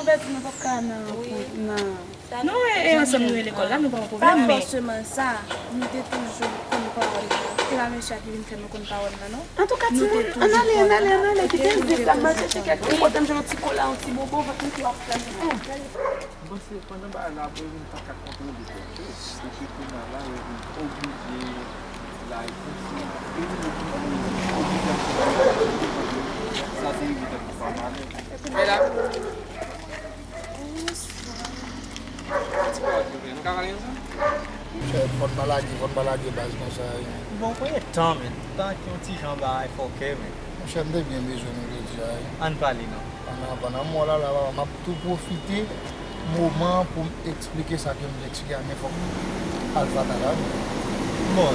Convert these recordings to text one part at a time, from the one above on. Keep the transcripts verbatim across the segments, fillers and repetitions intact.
Pèdi nou p ap ka nan, nan. Non, e, e ansanm nou ye lekòl la, nou pa yon pwoblèm, men. Pa fòseman sa, nou te toujou konn pawòl la. Se pa mesye a ki vin fè nou konn pawòl la, non. Antouka, timoun, ann ale, ann ale, ann ale, kite m di sa, m al chèche kèk ti kote m jwenn yon ti kola, yon ti bonbon, vant mwen ki w ap fè m. M panse pandan bagay la ap rele, m pa ka kontwole tèt yo. Epi kounye a la, yo vin oblije lage kòmsi e nou ki oblije sa te rive tankou pa malè. Mèdam, ti pawòl silvouplè, nou ka pale ansanm? Monchè, fò n pa lage, fò n pa lage baz konsa, wi. Bon, konbyen tan, men? Tan ki yon ti jan bagay fòkè, men. Monchè, m te byen bezwen nou jodi a, wi. Ann pale, non. Pandan, pandan m wè w la, la, m ap tou pwofite moman an pou m eksplike sa ke m vle eksplike a, men fòk Alpha ta la. Bon,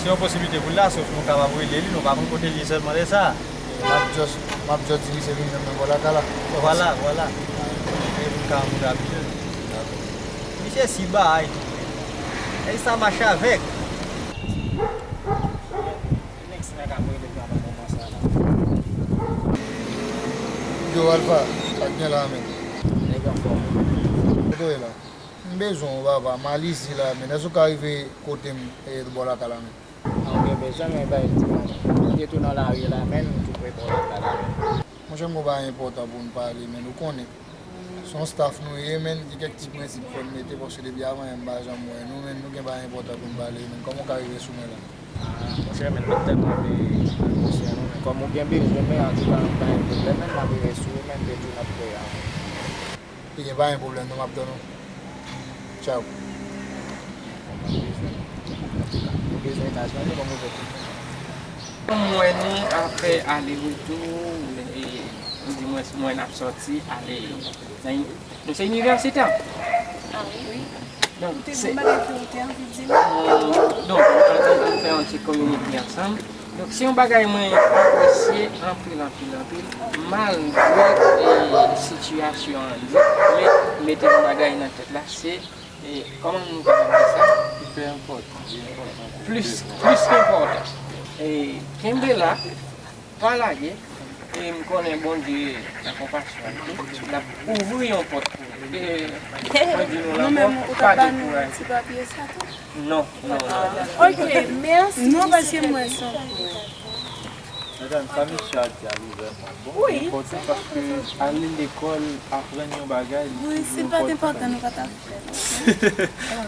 se yon posiblite pou l la, sòf nou kapab rele li, nou pa konn kote l ye sèlman lè sa a. M ap just, m ap just di misye vin jwenn mwen bò lakay la. Vwala, vwala. E pou n ka ankouraje l. Dakò. Misye si bagay tou. E sa mache avèk. Yo, Alpha, sa k gen la, men? Nèg anfòm. Kote w ye la? M bezwen w, papa. M al isit la, men. Èske w ka rive kote m, e, bò lakay la, men? An, ou gen bezwen, men bay ti mwen. M te tou nan lari la, men, m tou pre bò lakay la, men. Monchè, m gon bagay enpòtan pou n pale, men, ou konnen. Se yon staff nou ye, men, gen kèk ti prensip fò n mete, paske depi avan yè m pa janm wè nou, men, nou gen bagay enpòtan pou n pale, men. Kòman w ka rive sou mwen la? Ah, monchè, men, m pa t tèlman vle al konsyan nou, men kòm ou gen bezwen, men, antouka, pa gen pwoblèm, men, m ap rive sou ou, men, m te tou nan pre a. Ebyen, pa gen pwoblèm non, m ap tann ou. Tchaw. Ou bezwen, ou bezwen Etazini, kòman ou fè? Mwen ni ap fè ale retou, e, di mwen, mwen ap sòti ale nan, nou se inivèsitè. Ah wi. Donk, se, donk, nou, nou, nou fè yon ti kominike ansanm. Donk, se yon bagay mwen apresye anpil, anpil, anpil, malgre, e, sitiyasyon an di, men mete yon bagay nan tèt la, se, e, kòman nou kapab di sa? Ipè enpòtan, li enpòtan. Plis, plis ke enpòtan. E, kenbe la, pa lage, e m konnen Bondye nan konpasyon li, l ap ouvri yon pòt pou ou. E, mwen di nou ankò, pa dekouraje. Ti papye sa tou? Non, non, non. Ok, mèsi. Non, paske mwen santi. Madanm, sa misye a di a li vrèman bon, li enpòtan paske ale lekòl, aprann yon bagay, li toujou enpòtan. Wi, si l pa t enpòtan, nou pa t ap fè l.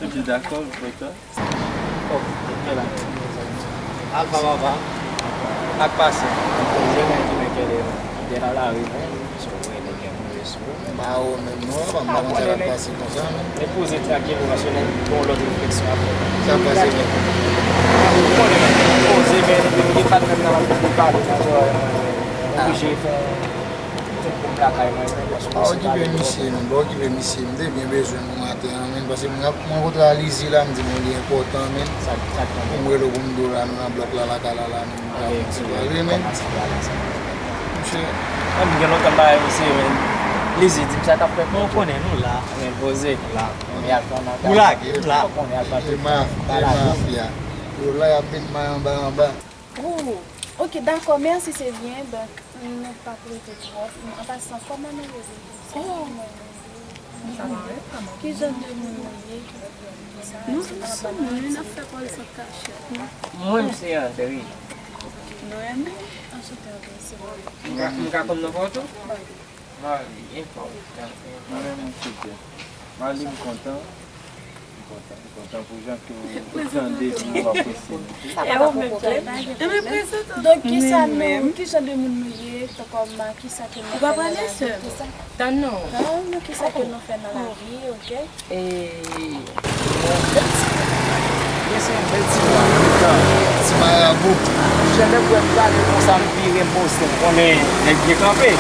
Epi dakò, enpòtan. Oh, gen la. Alfa papa. Sa k pase? Mwen gen yon ti nèg ki nan lari, men. M pa wè w menm non, m pa konn sa k ap pase konsa non. Men poze trankil ou, paske nèg gen yon lòt refleksyon ap fèt. Sa k ap pase menm? Ou konnen nèg yo poze, men depi gen patnè m nan m ap tande pale nan zòrèy mwen, men m oblije fè yon tout pou m lakay mwen, men paske m se pale. Pa okipe misye non, pa okipe misye, m te byen bezwen nou maten an, men paske m rankontre a Lizzy la, m di bon li enpòtan, men pou m rele w pou m di w la, nou nan blòk la, lakay la, la, men. Monchè. Mwen, m gen lontan m pa wè misye, men. Lizzy, di m sa k ap fèt. Bon, ou konnen, nou la. Men poze. La. Ou lage, m la. Ou konnen Alfa tout tan. E mafya. Yo la, y ap met may anba, anba. Oh, ok, dakò, mèsi, se byen. Donk, nou p ap rete twòp. An pasan, kòman nou rele? Oh. Ki jan de moun nou ye? Nou se moun, wi, n ap fè pòz san kachèt. Mwen, m se Andre. Noemi, anchante, Andre, se mwen. M ka, m ka konn non pa w tou? Wi. Marley, enpòtan, enpòtan. Mwen menm, m se Jeff. Marley, m kontan. M kontan, m kontan pou jan ke w tande epi w apresye nou. E ou menm, Jeff? Donk, kisa nou, ki jan de moun nou ye, tankou Kisa ke nou fè nan lavi, kisa? Tann non. Tann nou kisa ke nou fè nan lavi, ok? E, mwen, se yon bèl ti bwa. Ti marabou. Monchè, lè m wè m gade konsa, m vire m poze, m konnen nèg byen kanpe.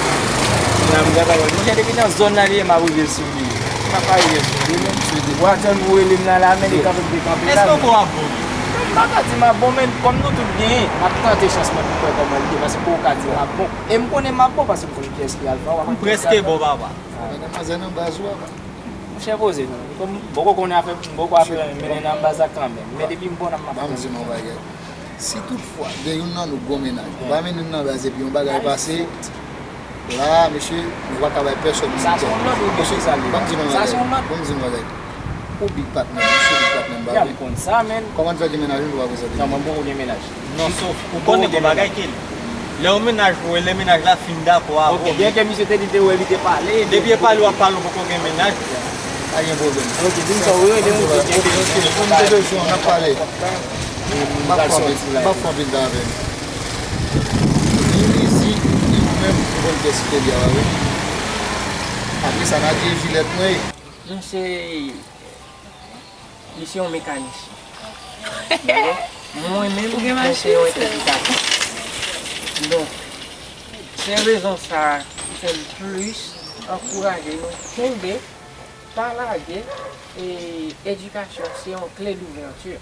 Kounya m gade, monchè, depi nan zòn nan li ye, m ap rive sou li. M ap rive sou li, men. W a tann ou rele m nan la, men li kanpe, m te kanpe la. Èske w ap bon? M pa ka di m ap bon, men kòm nou tout genyen, m ap tante chans mwen pou m wè kòman li ye, paske ou ka di m ap bon. E m konnen m ap bon, paske m konn kiyès ki Alfa, w a konn kiyès ki Alfa. M prèske bon, papa. Men manzè nan baz ou, papa. Monchè, poze non. Kòm m poko konnen afè, m poko afè mennen nan baz la kanmenm. Men depi m bon, m ap... Ban m di nou yon bagay. Si toutfwa, gen youn nan nou gon mennaj, ou pa mennen l nan baz epi yon bagay pase, La, mesye, nou pa ka bay pèsòn. Sa se yon lòd ou byen salye. Ban m di nou yon bagay. Sa se yon lòd. Ban m di nou yon bagay. Ou big partner, misye big partner m pa vle. M konn sa, men. Kòman n fè gen mennaj nou pa prezante? Non, mwen m poko gen mennaj. Non. Ou konnen gen bagay ke lè yon mennaj pou lè mennaj la fin dakò avè w. Byen ke misye te di te wè li te pale. Depi e pale w ap pale ou poko gen mennaj. Pa gen pwoblèm. Ok, di m sa w rele m. Ok, ok, ok. Pou m te bezwen w, n ap pale. M ap fè anpil, m ap fè anpil tan avè nou. Ni Lizzy, ni ou menm, ou konn kiyès ki te li a, wi. Apre sa, n a di e Jilèt mwen ye. Non, se, li se yon mekanisyen. Dakò? Mwen menm, mwen se yon entèpretè. Donk, se rezon sa a ki fè m plis ankouraje nou kenbe, pa lage, e edikasyon se yon kle douvèti.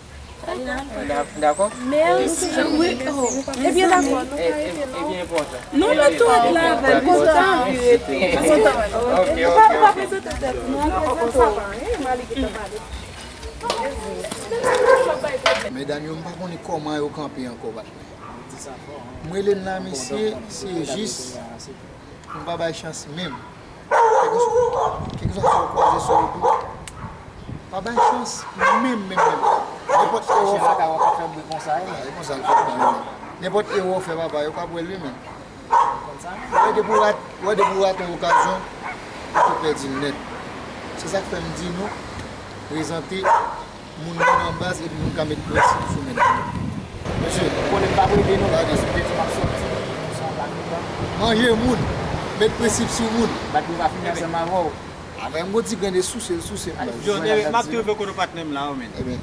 D'a-, dakò? Mèsi. Wi, oh. Ebyen, dakò, nou ka rete la. Ebyen, enpòtan. Non, nou tou ret la avè l, kontan anvi rete. Kontan. Ok, ok, ok. Nou pa prezante tèt nou, nou prezante w. Medam yo, m pa konnen kòman yo kanpe ankò, patnè. M rele n la, mesye, se jis pou n pa bay chans menm. Kèlkeswa, kèlkeswa sa w kwaze sou wout ou, pa bay chans menm, menm, menm. Nenpòt erè w fè, e konsa l fèt nan men. Nenpòt erè w fè, papa, yo ka pran l wi, men. Wè depi w rat-, wè depi w rate yon okazyon, ou tou pèdi l nèt. Se sa k fè m di nou, prezante moun moun an baz epi nou ka met prensip sou medam yo. Mesye, ou konnen m pa prete non, gade. Manje moun, met prensip sou moun. Bat nou pa fini ansanm avè w. Avè m gon ti grenn de souse l souse m. Jòdè, m ap tou rive kote patnè m la, wi, men. Ebyen.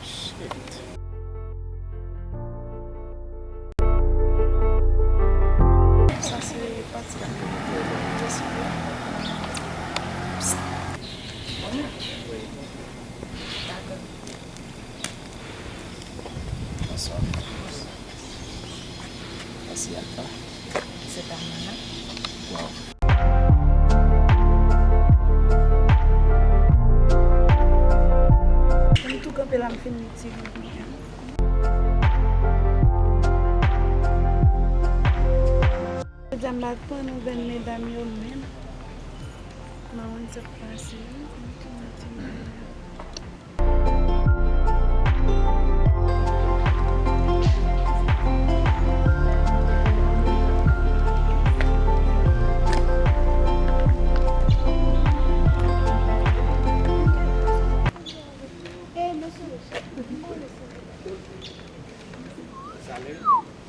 Shit. Sa se pati la. Psst. Bonè. Wi. Dakò. Bonswa. Mèsi, Alpha. Se pa mwen, non. Waw. M tou kanpe la, m fin retire. Jodi a m pa t pran nouvèl medam yo menm. M pa konn sa k pase, wi.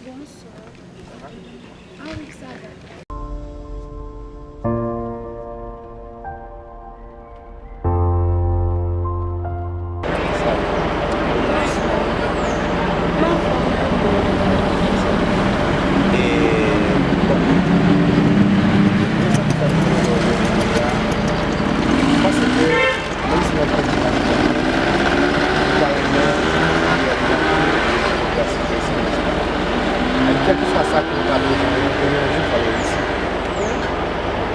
Bonswa. Ah wi, sa va. Menm si w ap fè ti maji la, ou pa renmen priyè nan tou, ou pral site Seyè Jezi la. Men kèlkeswa sa ke w ta bezwen, ou konnen yon jou w ap reyisi.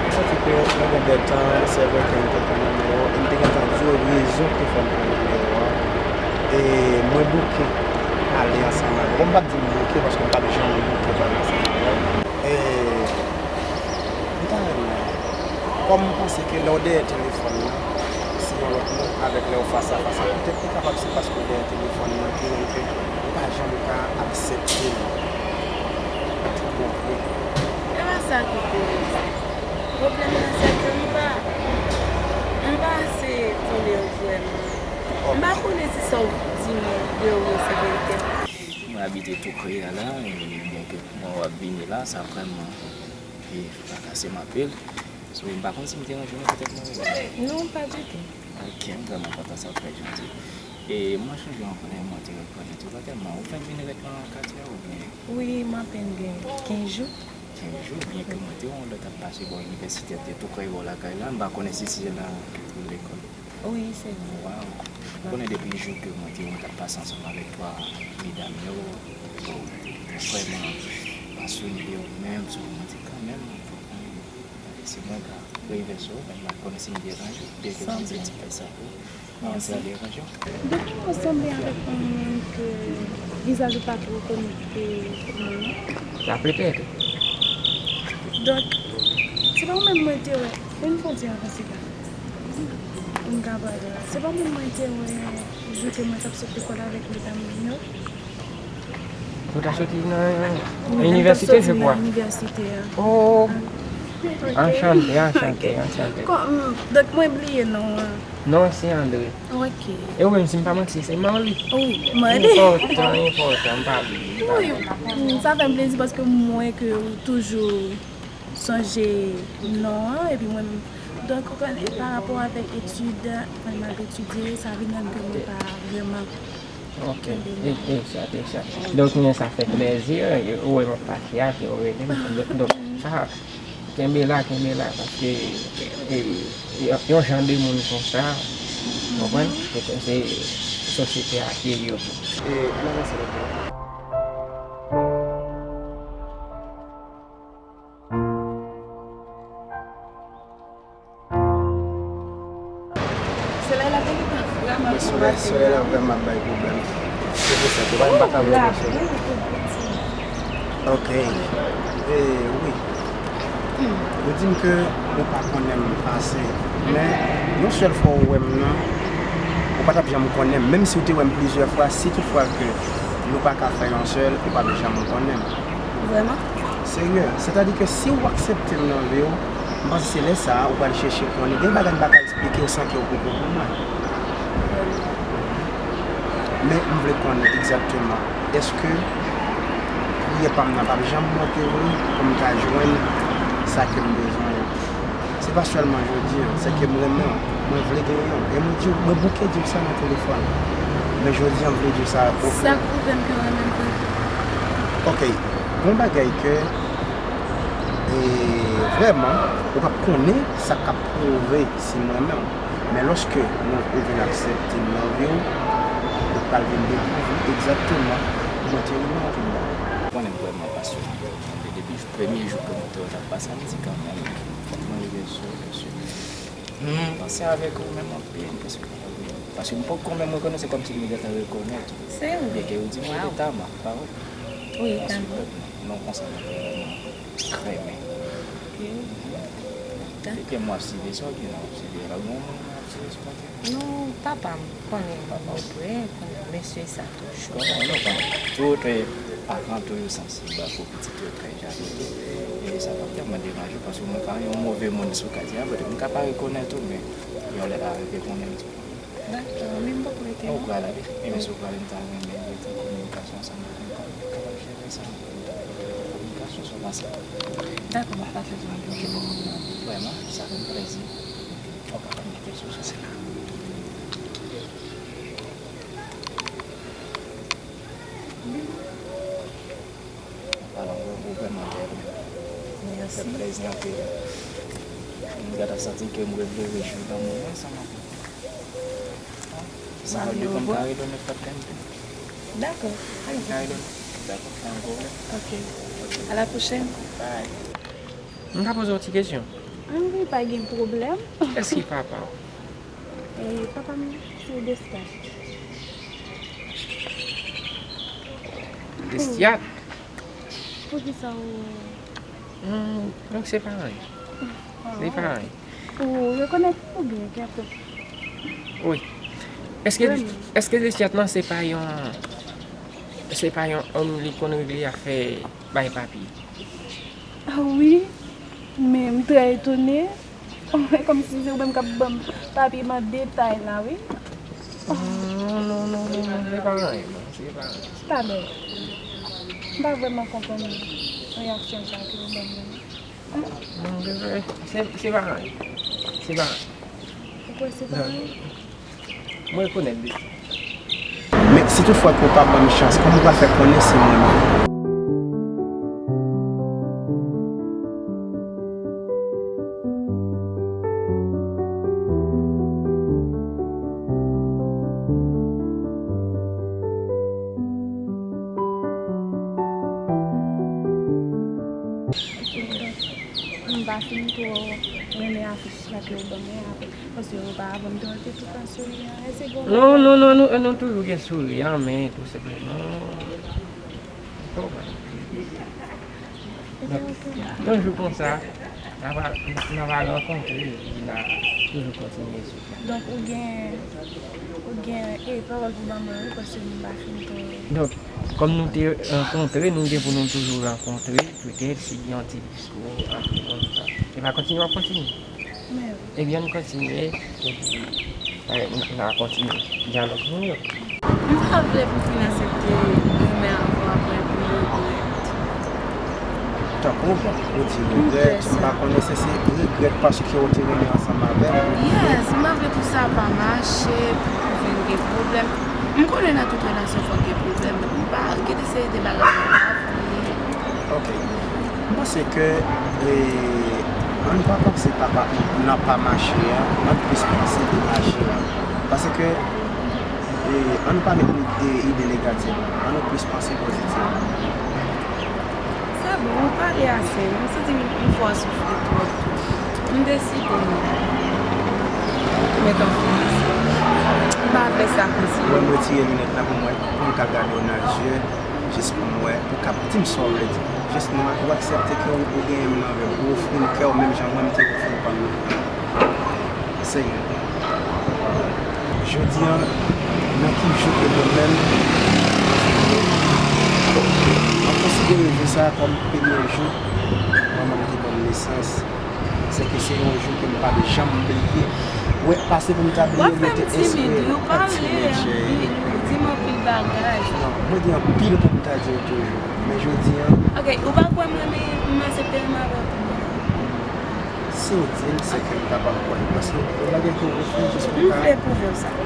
M santi ke mwen gen de tan, se vre ke m te pran nimewo, e m te gentan di w rezon ki fè m pran nimewo a. E mwen bouke pale ansanm avè w. Bon, m p ap di m bouke, paske m p ap janm bouke pale ansanm avè w. E M ta renmen, kòm m panse ke lè w dèyè telefòn nan, se yon lòt moun avèk lè w fas a fas a, petèt li kapab se paske w dèyè telefòn nan ki fè ke ou pa janm ka aksepte l. Tout bon vre. E pa sa ki koze. Pwoblèm nan se ke m pa, m pa ase konnen w vrèman. M pa konnen si sa w di m deyò yo se verite. Mwen abite tou pre a la, e donk, mwen w ap vini la, sa vrèman e frakase m anpil. So, m pa konn si m deranje w, petèt mwen rele. Non, pa ditou. Ok, m vrèman kontan sa w fè jodi. E mwen sonje yon lè mwen te rekonèt ou, pa tèlman. Ou fèk vin ret nan katye a oubyen? Wi, m apèn gen kenz jou. Kenz jou, byen ke mwen te wè yon lòt ap pase bò inivèsite, te tou prè bò lakay la, m pa konnen si se la ou lekòl. Wi, se vre. Waw. Ou konnen depi jou ke mwen te wè w t ap pase ansanm avèk twa medam yo, bon, ou te vrèman pasyone de ou menm, so mwen di kanmenm, fòk mwen, se mwen ka rive sou ou, men m pa konnen si m deranje w, byen ke m te ti fè sa tou. Mèsi. Donk, ou sanble avèk yon moun ke vizaj ou pa twò konekte pou mwen, non? Sa petèt. Donk, se pa ou menm mwen te wè. Vin fè yon ti avanse la. Pou n ka pale la. Se pa ou menm mwen te wè jou ke mwen t ap sot lekòl avèk medam yo? Ou ta soti nan inivèsite, je crois. Nan inivèsite a. Oh! Ok. Anchante, anchante, anchante. Donk, mwen bliye non an. Non, se Andre. Ok. E ou menm, si m pa manti, se Marly? Wi, Marly. Enpòtan, enpòtan, m pa bliye, m pa bliye. Wi, sa fè m plezi paske m wè ke ou toujou sonje non an, epi mwen menm. Donk, ou konnen, pa rapò avèk etid, mwen m ap etidye, sa vin rann ke mwen pa vrèman Ok, e, e, sa, e, sa. Donk, men sa fè plezi, e, ou wè m ap pase a, ke ou rele m. Donk, donk, sa, kenbe la, kenbe la, paske, e, e, yon, yon jan de moun konsa, konprann? Se, se sosyete a ke yo tou. E, ann avanse lòt bò. Solèy la gentan vrèman... Solèy, solèy la vrèman bay pwoblèm. Se pou sa ke m pa ka vrèman sou. Ok. E wi. Yo di m ke ou pa konnen m ase. Men, yon sèl fwa ou wè m nan, ou pa t ap janm konnen m. Menm si w te wè m plizyè fwa, si toutfwa ke nou pa ka fè yon sèl, ou p ap janm konnen m. Vrèman? Serye. Sètadi ke si w aksepte m nan vi w, m panse se lè sa a ou pral chèche konnen. Gen bagay m pa ka eksplike w san ke w poko konprann. Men m vle konnen egzakteman, èske priyè pa m nan p ap janm monte vre pou m ka jwenn sa ke m bezwen yo? Se pa sèlman jodi a, se ke m renmen w, mwen vle genyen w. E mwen di w, mwen bouke di w sa nan telefòn. Men jodi a, m vle di w sa o fon. Sa k pwouve m ke w renmen m vre? Ok, gon bagay ke, e, vrèman, ou p ap konnen sa k ap pwouve si m renmen w. Men lòske nou, ou vin aksepte m nan vi w, ou pral vin dekouvri egzakteman mwen te renmen w anpil bagay. Ou konnen m vrèman pasyone de ou, tande, depi premye jou ke mwen te wè w t ap pase a, m di kanmenm, fòk mwen rive sou ou, mesye. Hmm, panse avèk ou menm anpil, paske, paske m poko menm rekonèt, se kòmsi m gentan rekonèt ou. Se vre? Byen ke ou di m rele Tama, pa vre? Wi, Tama. Non konsa mwen te vrèman renmen. Ok. Dakò. Epi m ap sive sa w gen la, w ap sive la, gon moun m ap sive sou kote. Non, papa m konnen mwen prè, konnen mesye sa toujou. Konnen, non, konnen. Tout, e, paran tou yo sansib pou pitit yo trè jan tou. E sa p ap tèlman deranje w, paske mwen ka yon move moun sou katye a, petèt m ka pa rekonèt ou, men yon lè l a rive konnen m tou. Dakò, men m poko rete non. Ou pral ale? Ebyen, si w prale, m ta renmen rete an kominikasyon ansanm avèk ou, m ta kapab jere sa. M ta kapab fè kominikasyon sou WhatsApp. Dakò, m ap pase. Vrèman, sa fè m plezi. Ou kapab mete sou sou sila. Alò, ou, ou vrèman bèl. Mèsi. Fè plezi anpil. M gentan santi ke m revle rejwi nan moman sa, m ap... Sa vle di w konn kare do nèf pat tenten. Dakò. Kare do nèf. Dakò, pa gen pwoblèm. Ok. Ok. À la prochaine. Bye. M ka poze w ti kesyon? Wi, pa gen pwoblèm. Kiyès ki papa w? E, papa m se Desyat. Desyat? Poukisa ou... Hmm, donk se pa anyen. Se pa anyen. Ou rekonèt ou byen, kèk... Wi. Èske, èske Desyat lan se pa yon, se pa yon òm li konn regle afè bay papye? Ah wi, men m trè etone. Kòmsi se ou menm k ap ban m papye m an detay la, wi. Non, non, non, non, non, se pa anyen, non, se pa anyen. Talè. M pa vrèman konprann reyaksyon sa ke ou ban m nan. Non, se, se, se pa anyen. Se pa anyen. Ou kwè se pa anyen? Mwen rekonèt li. Si toutfwa ke w pa ban m chans, kòman w pral fè konnen se mwen menm? M pa fin twò renmen afich la ke w ban mwen a, paske ou pa avè m twò, te tout an souriyan. Èske gen yon... Non, non, non, nou, nou toujou gen souri an, men tou senpleman, ou konprann. Donk, yon jou konsa, n a va, n a va rankontre, epi n a toujou kontinye sou sa. Donk, ou gen, ou gen, e, pawòl pou ban mwen, wi, paske m pa fin twò... Donk, kòm nou te rankontre, nou gen pou nou toujou rankontre, petèt, si gen yon ti diskou ant nou konsa. E pa kontinye, w ap kontinye. Ebyen, ann kontinye, epi, parèt, n a kontinye dyalòg nou yo. M pa vle pou fin aksepte renmen avè w apre pou regrèt. Tankou, bon, ou di regrèt, m pa konnen si se regrèt paske w te renmen ansanm avè m. Yes, m pa vle pou sa pa mache, pou vin gen pwoblèm. M konnen nan tout relasyon fòk gen pwoblèm, men m pa, gen de seri de bagay m pa vle. Ok. M panse ke, e, ann pa panse pa, pa, nan pa mache a, ann plis panse pou mache a. Paske, e, ann pa met ide negatif, ann plis panse pozitif. Se bon, ou pale ase, m santi m fè w soufri twòp. M deside m met yon fin nan sa. M pa vle sa kontinye. Mwen, m retire linèt la pou m wè, pou m ka gade w nan je. Jis pou m wè, ou ka di m sa w vle di. Jis mwen, ou aksepte ke ou, ou genyen m nan men w, ou ofri m kè w menm jan mwen m te ofri w pa m nan. Seyè, jodi a, nan ki jou ke mwen menm, mwen konsidere jou sa a kòm premye jou manman m te ban m nesans. Se ke se yon jou ke m p ap janm bliye. Wè, pase pou m ta bliye, mwen te espere. W ap fè m timid, wi, w pale, di m anpil bagay. Non, mwen gen anpil pou m ta di w toujou. Men jodi a. Ok, ou pa kwè m renmen, m aksepte renmen avè w? Si w di m, se ke m kapab kwè. Paske yon bagay ki reflèt jis pou m ta. M vle pwouve w sa.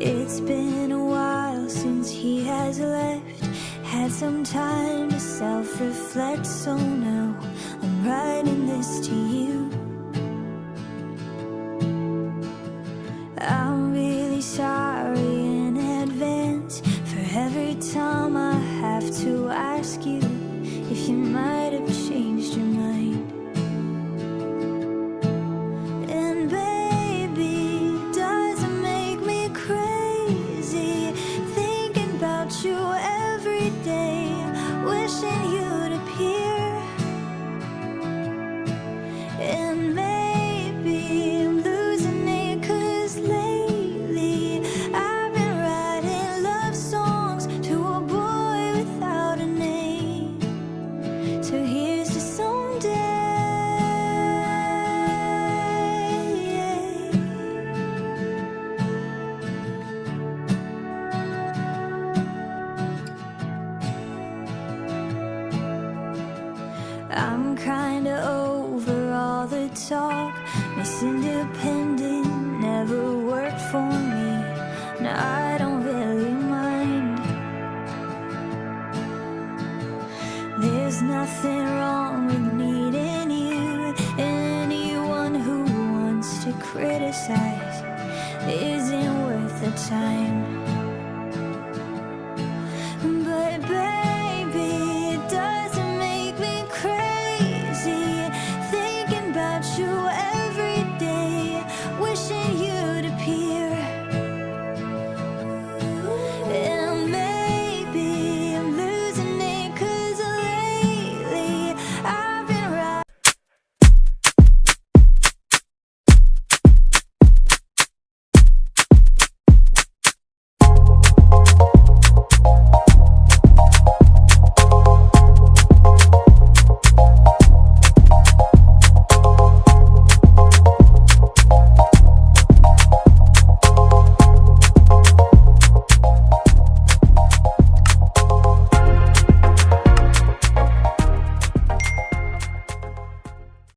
It's been a while since he has left. Had some time to self reflect, so now I'm writing this to you. I'm really sorry in advance for every time I have to ask you if you might have changed your mind. And baby, does it make me crazy thinking about you every day, wishing you'd appear? And maybe I'm losing it, 'cause lately I've been writing love songs to a boy without a name. So here's to someday. I'm kinda over all the talk. Miss Independent never worked for me. Now I don't really mind. There's nothing wrong with needing you. Anyone who wants to criticize isn't worth the time.